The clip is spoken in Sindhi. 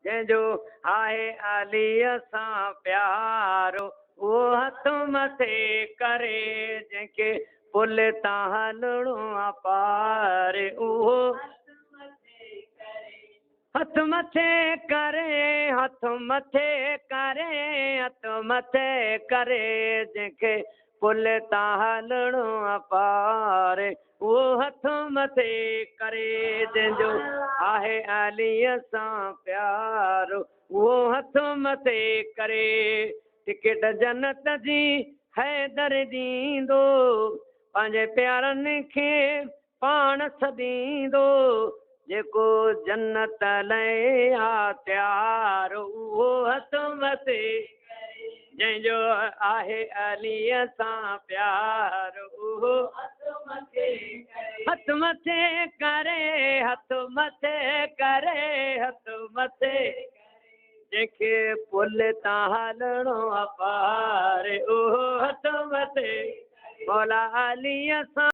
جنهن جو آهي عليء سان پيار، اهو هٿ مٿي ڪري. جنهن کي پل تان هلڻو آ پار، اهو هٿ مٿي ڪري، هٿ مٿي ڪري، هٿ مٿي ڪري. جنهن کي پل تان هلڻو آ پار، اهو هٿ مٿي ڪري. جنهن جو آهي عليء سان پيار، اهو هٿ مٿي ڪري. ٽڪيٽ جنت جي حيدر ڏيندو، پنهنجي پيارن کي پاڻ سڏيندو. جيڪو جنت لئي آ تيار، اهو هٿ مٿي. جنهن جو آهي عليء سان پيار، اهو هٿ مٿي ڪري، هٿ مٿي ڪري، هٿ مٿي. جنهن کي پل تان هلڻو آ پار، اهو هٿ مٿي. مولا عليء سان